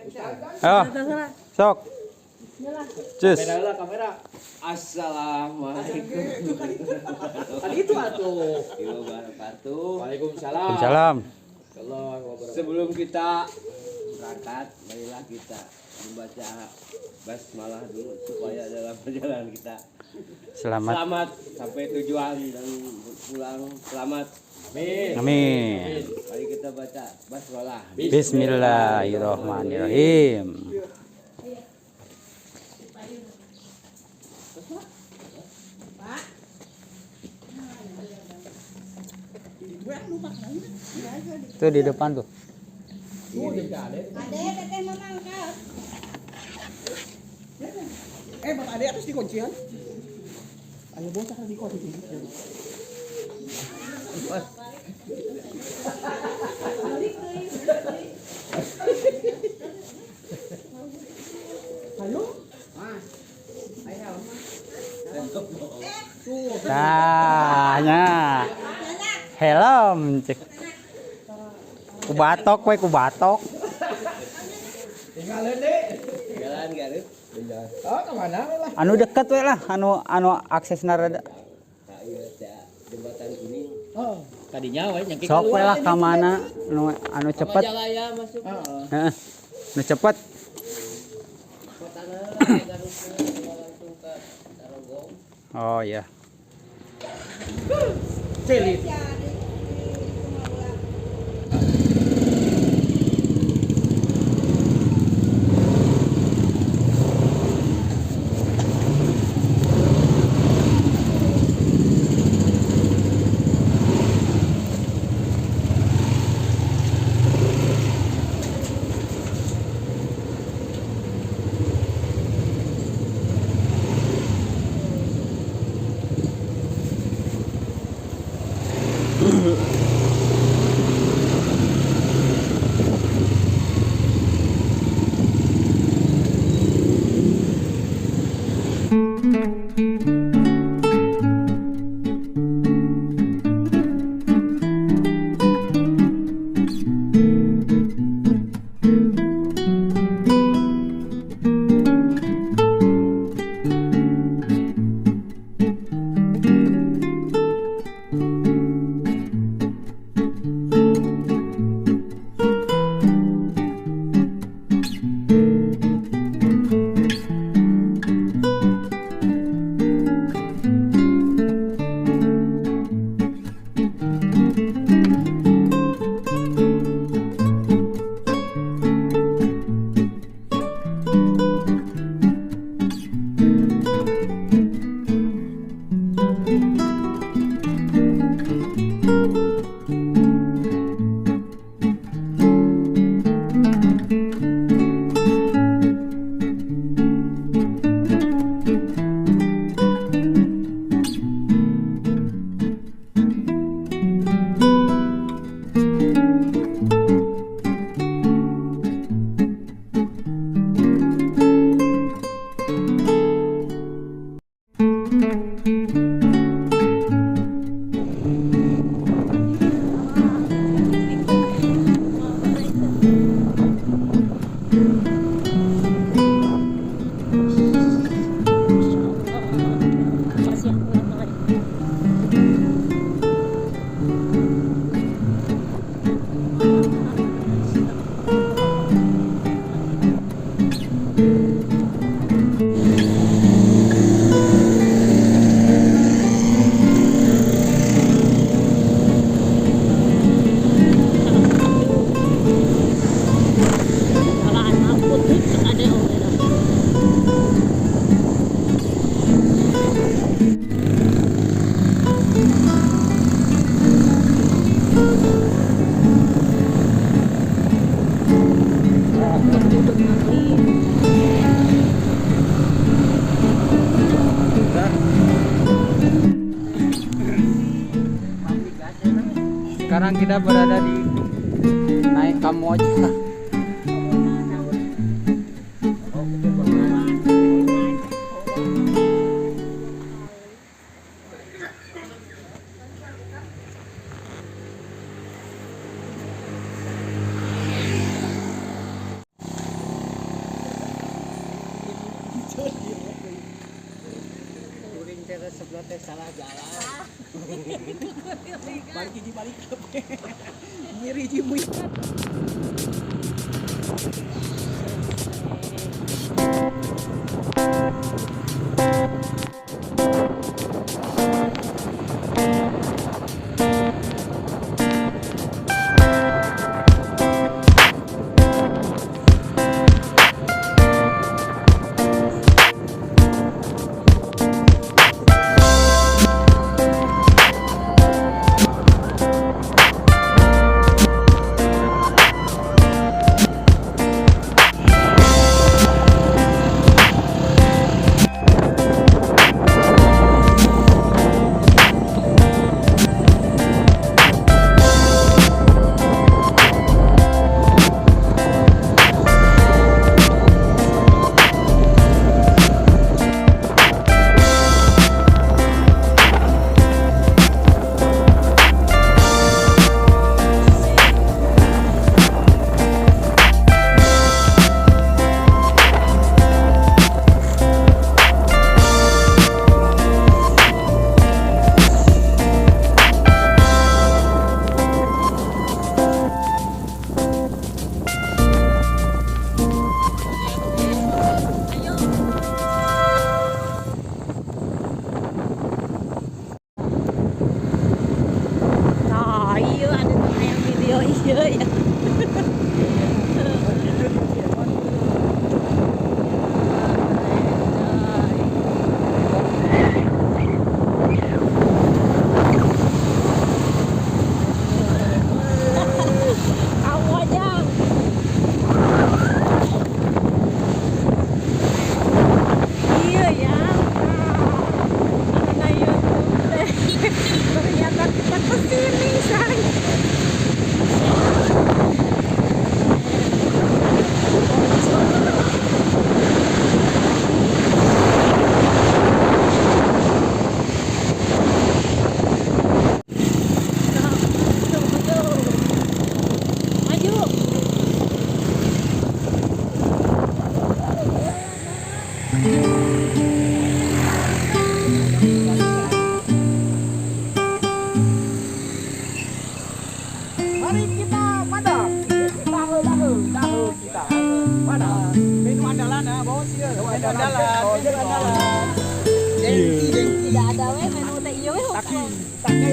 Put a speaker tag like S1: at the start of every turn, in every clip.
S1: Ayo. Sok. Cus.
S2: Kamera lah kamera. Assalamualaikum.
S3: Tadi itu atuh.
S2: Wabarakatuh.
S3: Waalaikumsalam.
S1: Salam.
S2: Sebelum kita berangkat, marilah kita membaca basmalah dulu supaya dalam perjalanan kita
S1: Selamat.
S2: selamat sampai tujuan dan pulang selamat.
S3: Amin.
S1: Amin.
S2: Mari kita baca basmalah.
S1: Bismillahirrahmanirrahim. Itu di depan tuh.
S4: Ade, teteh mau mangkat.
S3: Eh, Bapak Ade atas dikuncian. Ayo bocah dikunci. Ayo.
S1: Nah, nya. Helm cek. Ku batok we ku batok.
S3: Tinggalin deh.
S2: Jalan Garut.
S3: Oh, kemana lah?
S1: Anu deket we lah, anu anu aksesna rada.
S2: Nah, iya, teh, jembatan kuning.
S3: Oh.
S5: Tadinya we nyangki
S1: Sok we lah ka mana anu anu cepet.
S2: Majalaya masuk
S3: Heeh.
S1: Heeh. Nu cepet.
S2: kota Garut langsung ke Tarogong.
S1: Oh iya.
S3: Celit.
S4: Ya, di rumah ulang.
S1: Sekarang kita berada di naik Kamojang.
S2: Resepna teh salah jalan.
S3: Balik hiji balik. Nyeri hiji muy.
S4: Nah, iya ada tuh yang video iya ya. Kamu aja. Iya ya. Karena YouTube teh. Ternyata kita kesini say. Maju.
S3: Mari kita madak. Tahu tahu tahu kita. Madak. Menu andalan ah, bos. Menu andalan, menu andalan. Dengki dengki.
S4: Tidak ada we menu teh ieu we.
S3: Taki, taki.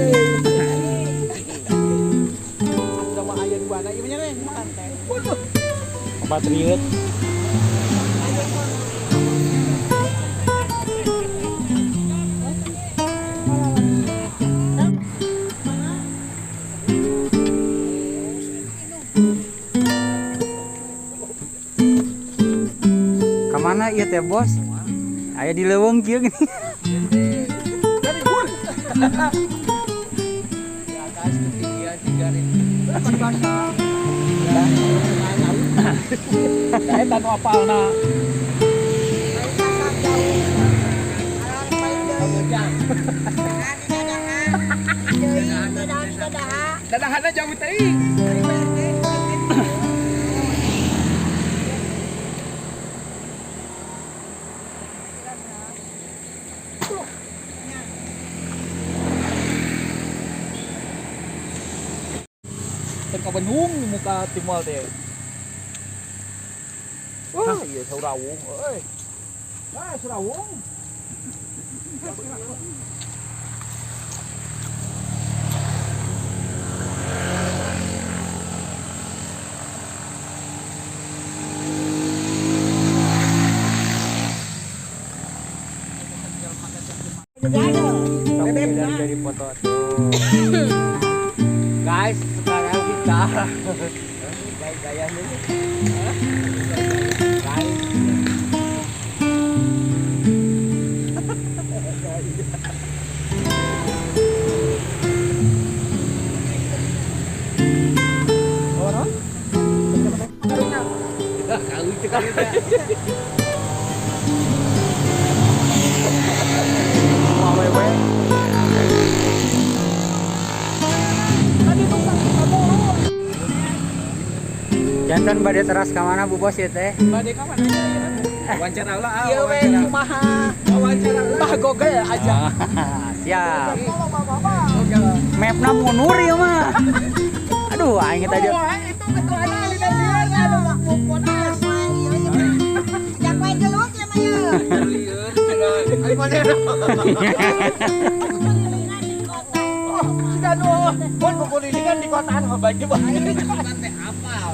S3: Sama aya dua anak ieu nya makan teh. Waduh.
S1: Obat riut. Kamana ieu teh bos? Aya di leuweung kieu gini.
S3: Dari hul.
S2: Di atas ketinggian 3000.
S3: Basah. Saya tanu apalna. Dadahanna jauh teuing. Teu kabenung di muka timal teh. Wah, ieu saurawung euy. Ah, surawung.
S1: Sok dari foto tuh.
S2: Guys, sekarang kita baik gaya dulu. Guys. Kau itu kan udah.
S3: Awewe.
S1: Jantan bade teras ka mana Bu Bos ieu teh?
S3: Bade ka mana ya?
S2: Wawancara lah.
S3: Ieu we kumaha?
S2: Wawancara lah.
S3: Bah Google aja.
S1: Siap. Mapna mundur ya mah. Aduh, aing kita aja.
S3: Itu ketuanya di lieur anu Monas.
S4: Jak wae gelut ya mah ya.
S2: Lieur mana?
S3: Oh, sudah nu pon kukulilingan di kotaan mah baju banget.
S2: Kan teh apal.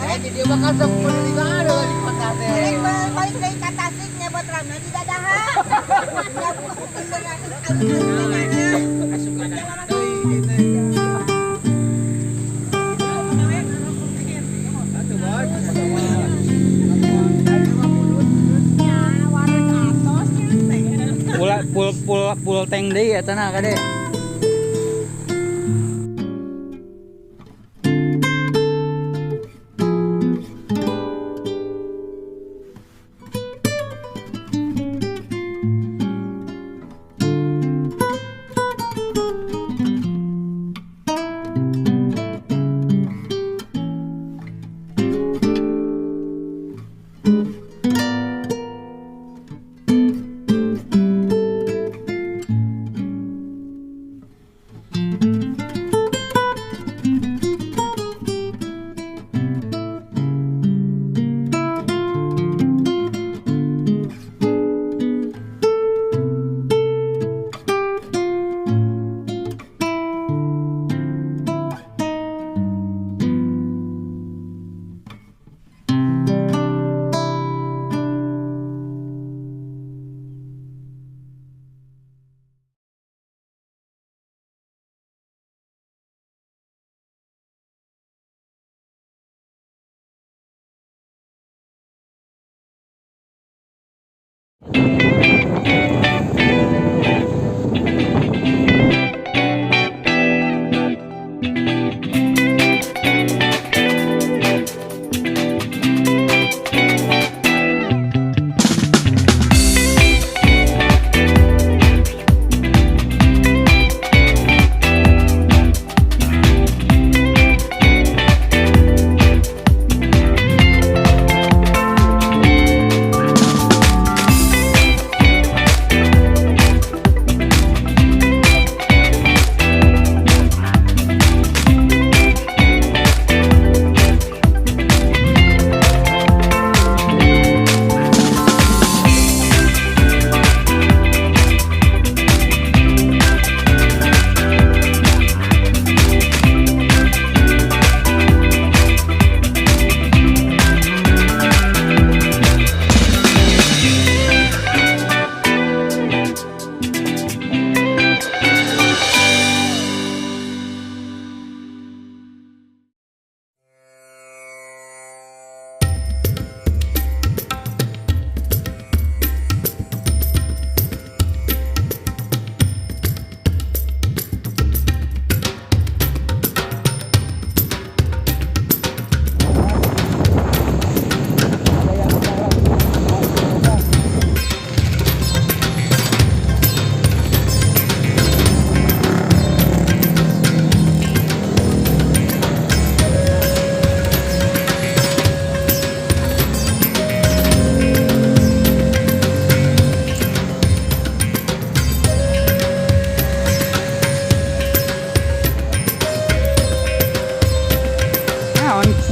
S2: Eh di dieu bakal sok kukulilingan ada di kota teh.
S4: Balik deui ka Tasik nyebot ramna di dadaha. Beneran alus-alus
S2: Asup ka deui gitu. Atuh bos.
S1: Pul pul pul tank deui eta na kade.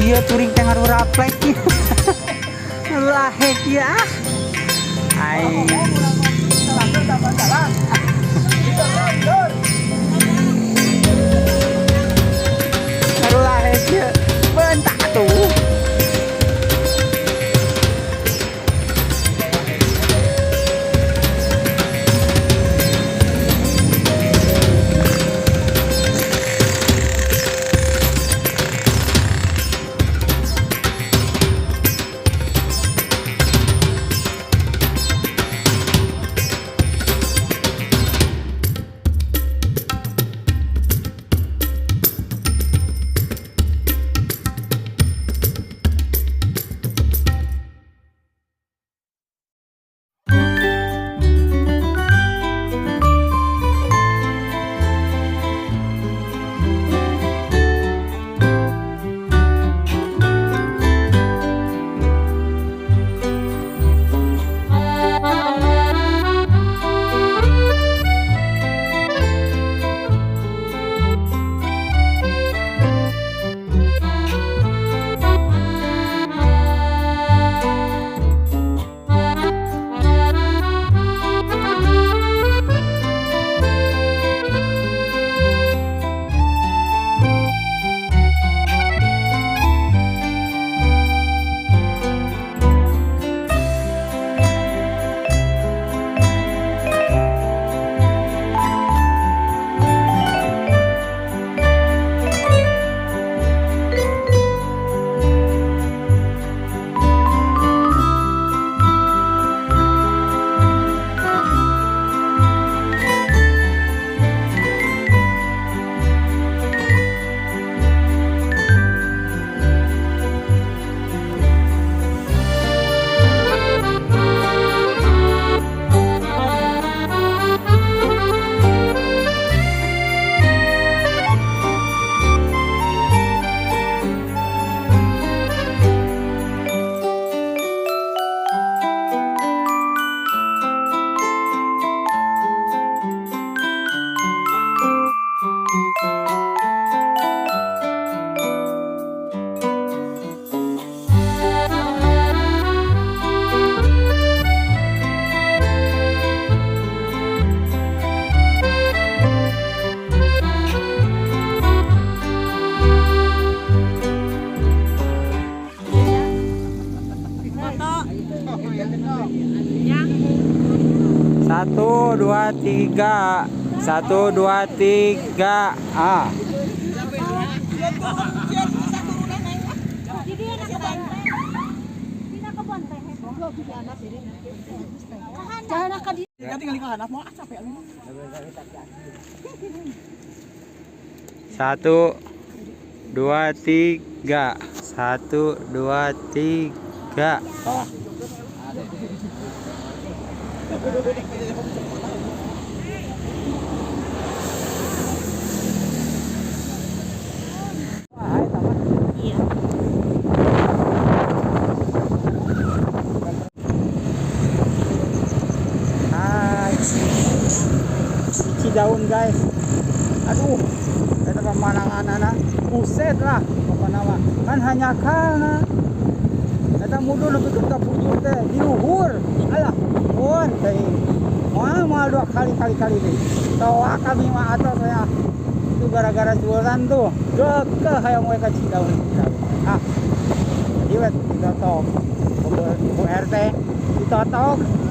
S1: Ieu touring teh ngaruraplek. Ngarurahek ya. Aing. Ngarurahek ya. Bentak atuh. 1, 2, 3. 1, 2, 3. Ah. Satu, dua, tiga. 1, 2, 3. Ah.
S4: Iya.
S1: Hai. Cidaun guys. Aduh, eta pemandangan anak buset lah pokoknya mah. Kan hanya kana. Eta mudun nepi ka bujur teh di luhur. Alah, pun teh. Moal moal dua kali deh. Toa kami mah atau saya itu gara-gara jualan tuh. Gekeh hayang we ka Cidaun. Ah. Jadi wet ditotok. Bu RT ditotok. Kacau.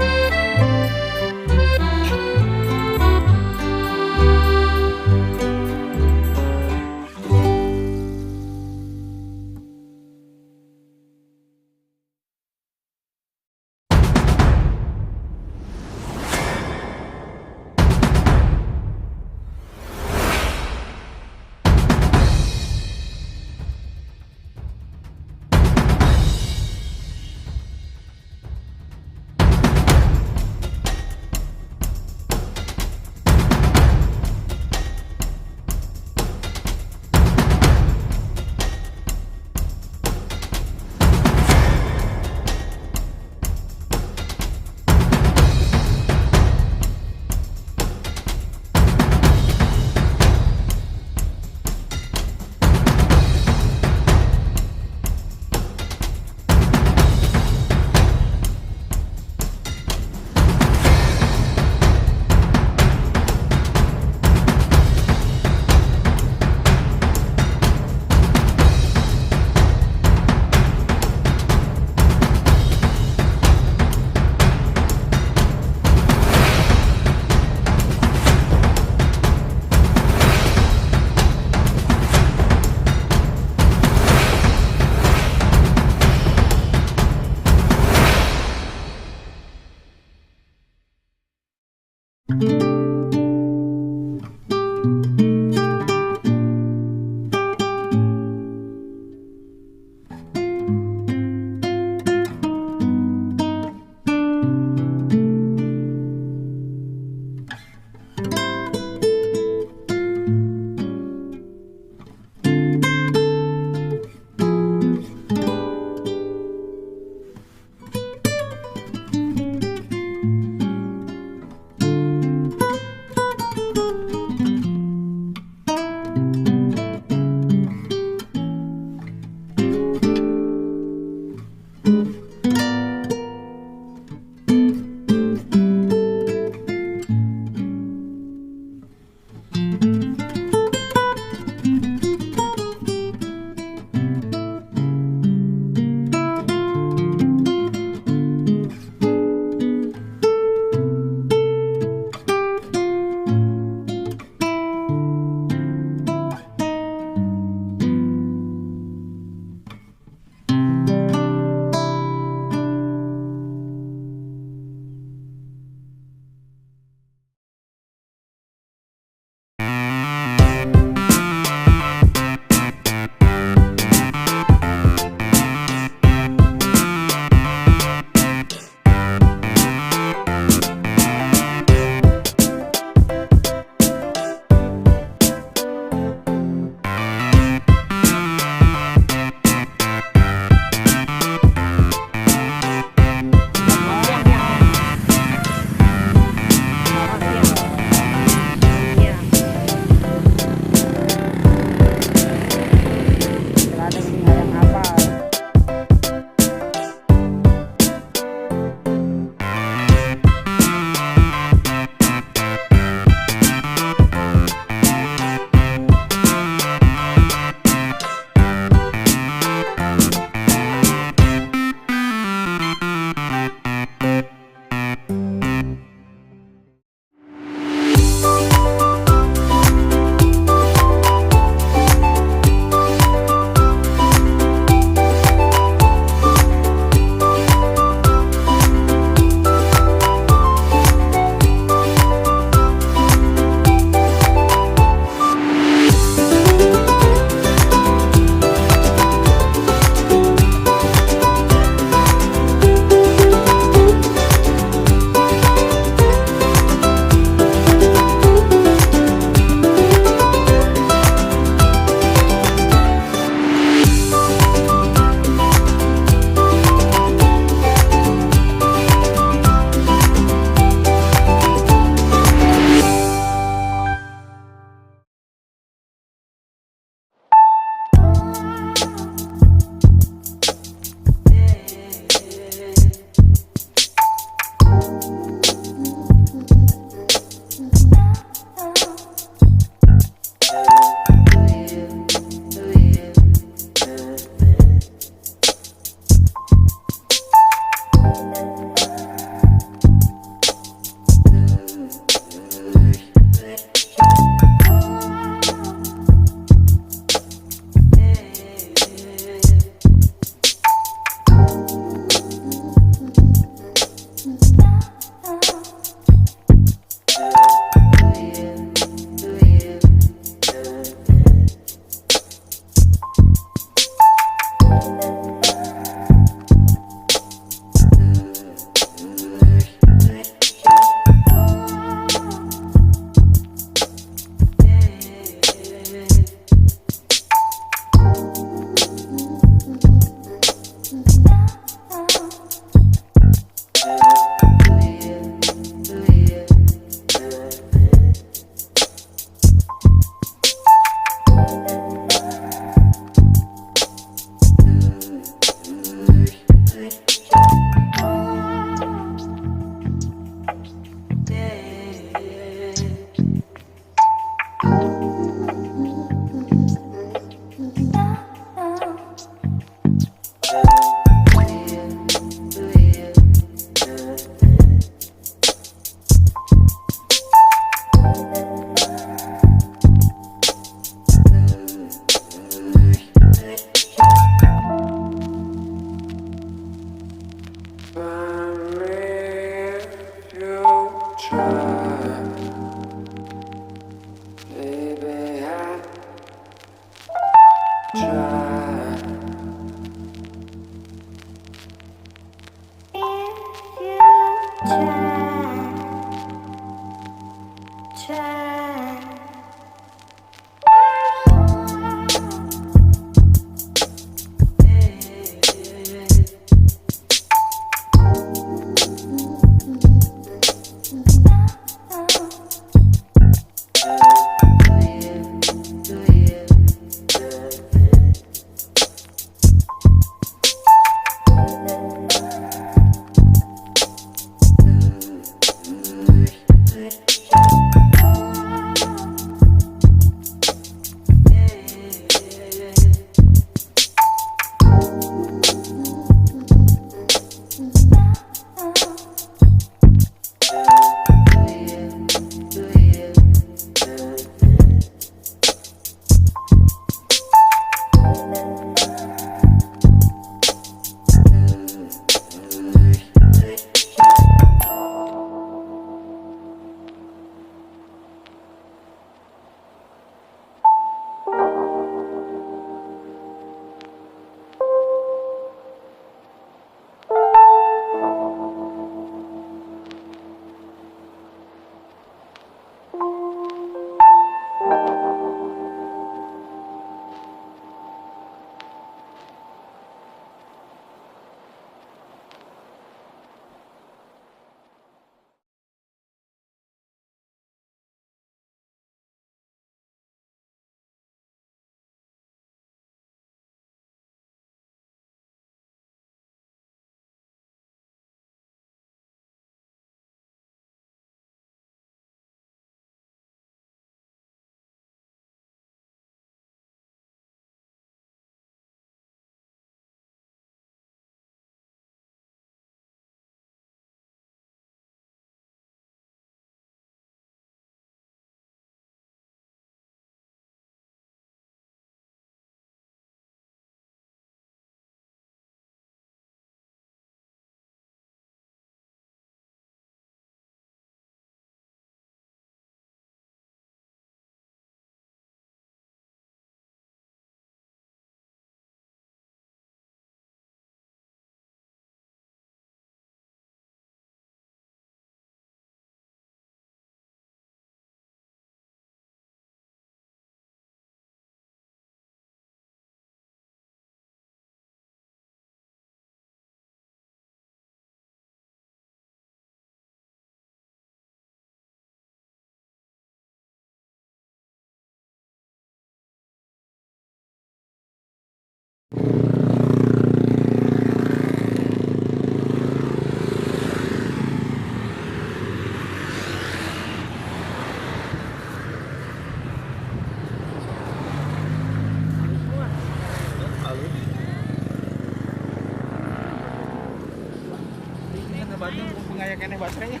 S3: Kene baterainya.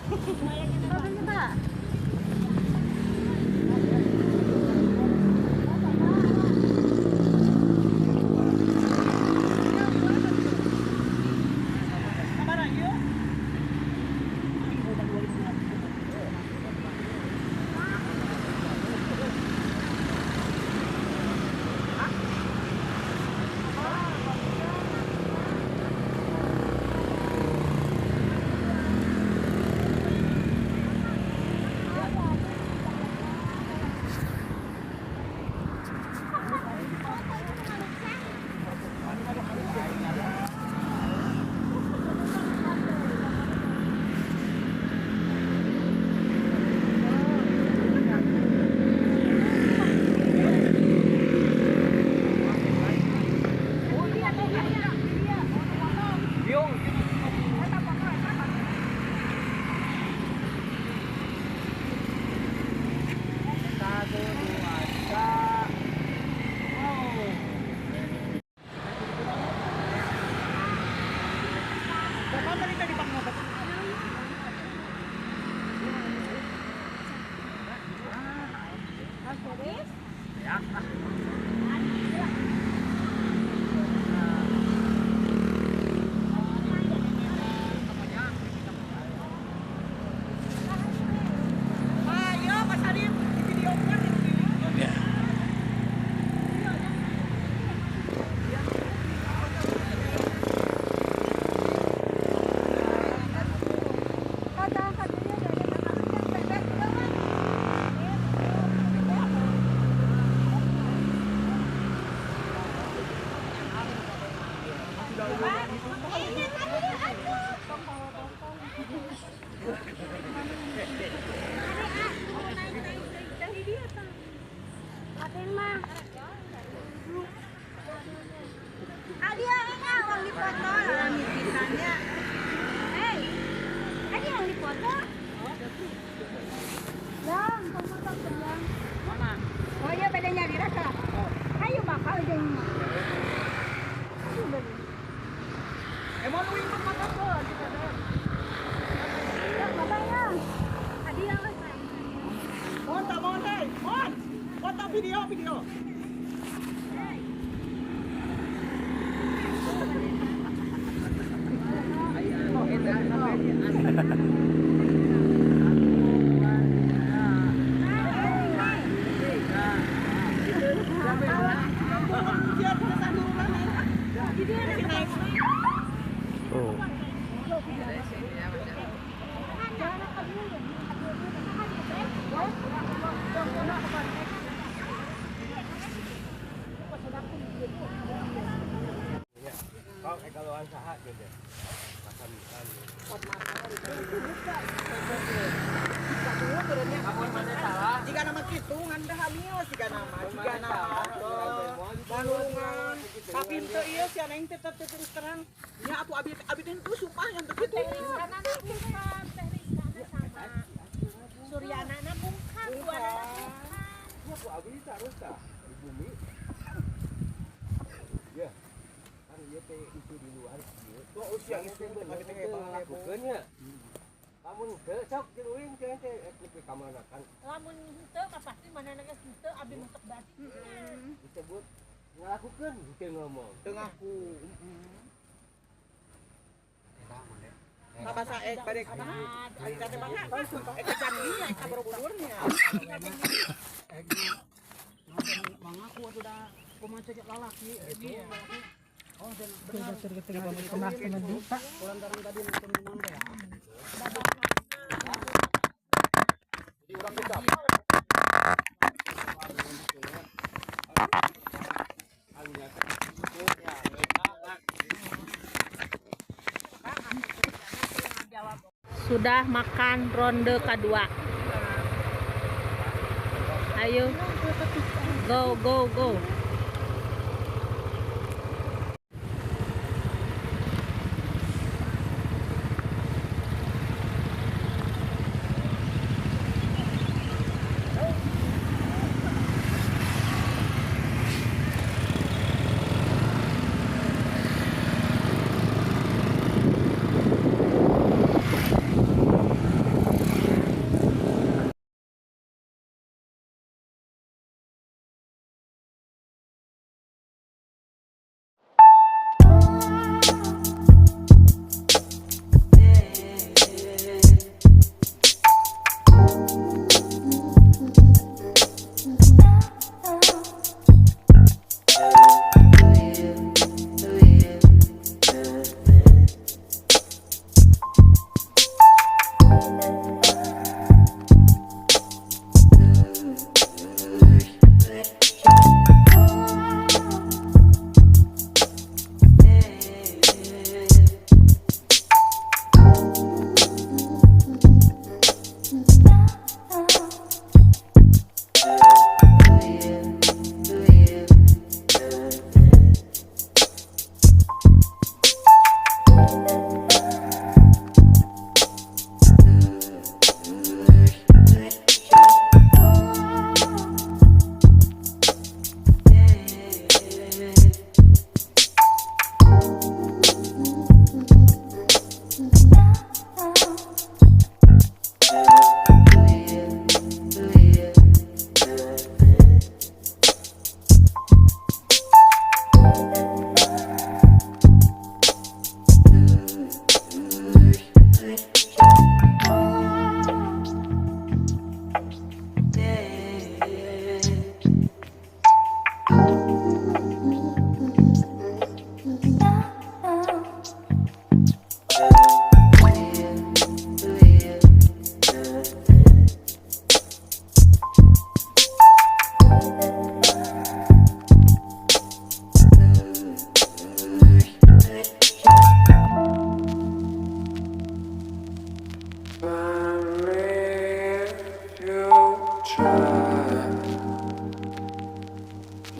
S3: Foto video video.
S1: Oh.
S3: Jika nama kitu ngan dah hamil jika nama manulungan tapi henteu ieu si aneng teh tetep terus terang nya atuh abi abi teh henteu sumpah yang teu kitu.
S4: Teh Rizkana bungkam, Teh Rizkana sama Suryana na bungkam, duana bungkam.
S5: Ya ku abi terus tah di bumi. Ya. Kan ieu teh itu di luar ieu.
S3: Oh usia itu
S5: bener teh ngalakukeun nya. Lamun teu sok jeung uing teh teh nepi ka mana kan.
S4: Lamun henteu mah pasti manehna geus henteu abi mah sok berarti.
S5: Disebut ngalakukeun teu ngomong.
S3: Teu ngaku. Masa bade ari teh mah canggihnya ka Borobudurnya.
S1: Mangaku atuh da kumaha cek lalaki gitu. Oh, benar. Lantaran tadi nonton menang ya.
S5: Jadi urang tetap.
S4: Sudah makan ronde kedua. Ayo, go go go.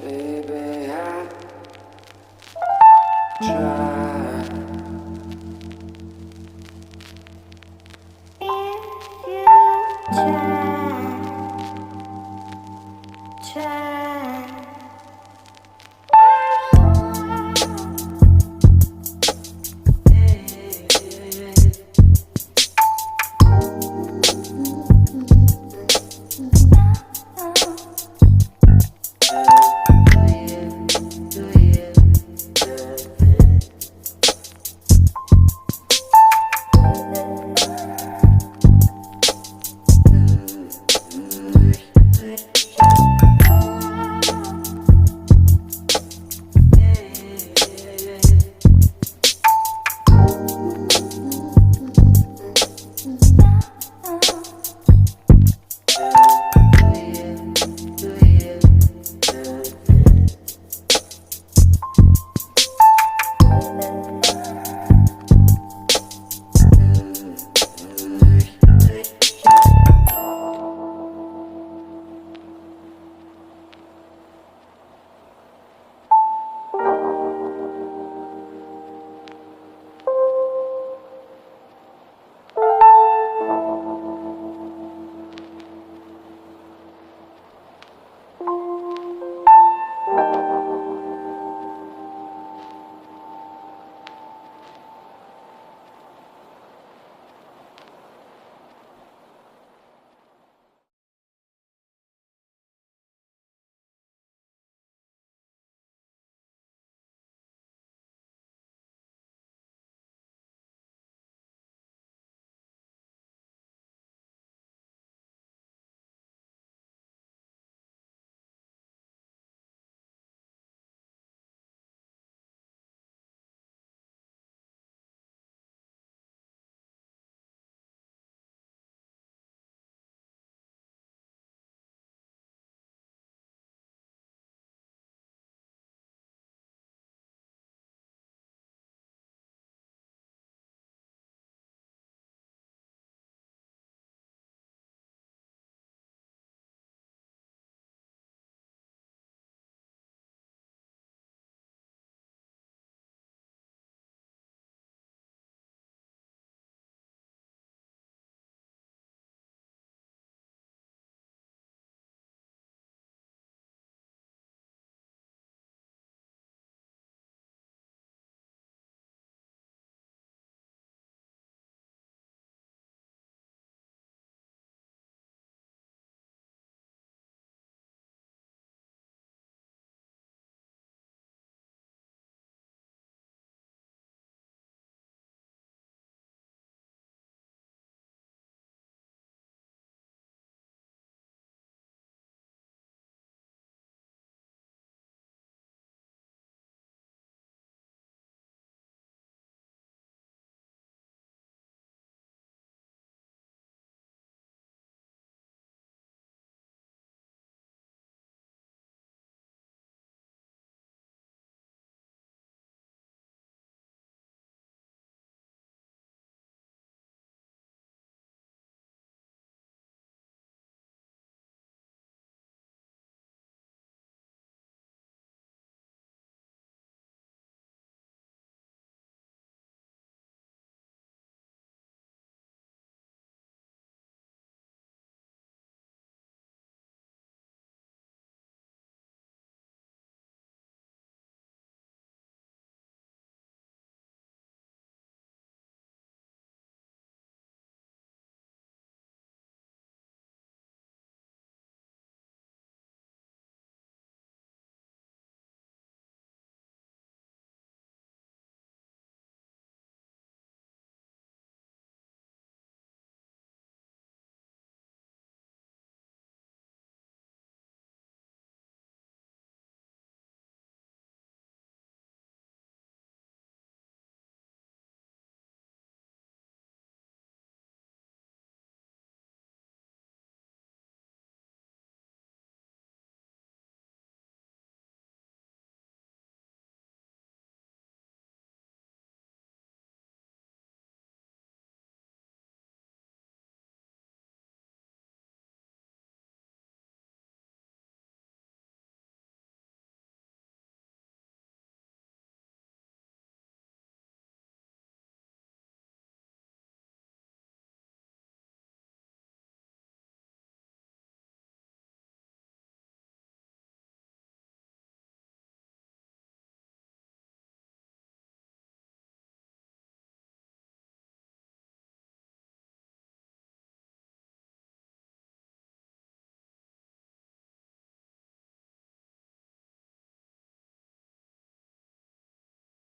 S6: Baby, I try.
S4: If you try, try.